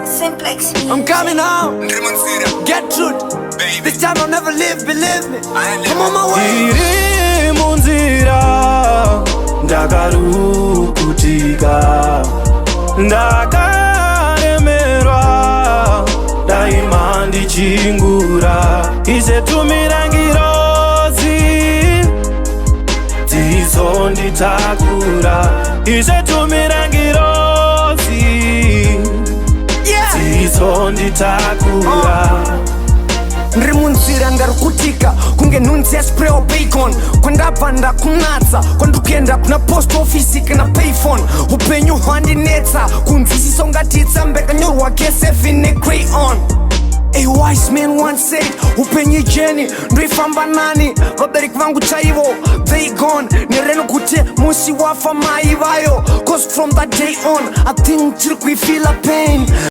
Simplex I'm Music. coming home. Ndiri munzira. Get truth. Baby. This time I'll never live, believe me. I ain't I'm on my way. Ndiri munzira, ndakarukutika, ndakaremerwa, daima ndichingura. Ishe, tumira ngirozi dzizonditakura. Ishe, tumira ngirozi dzizonditakura. Ndiri munzira, ndarukutika kunge nhunzi yasprayiwa bacon. Kwandabva ndakunatsa, kwandikuenda kuna post office kana payphone. Upenyu hwandinetsa kunzwisisa, ungatitsa mbekanyorwa kesefi necrayon. A wise man once said, upenyu ijourney, ndoifamba nani? Vabereki vangu chaivo, they gone nereno kuti musi wafa mai vayo. 'Cause from that day on, I think tiri kuifeela pain.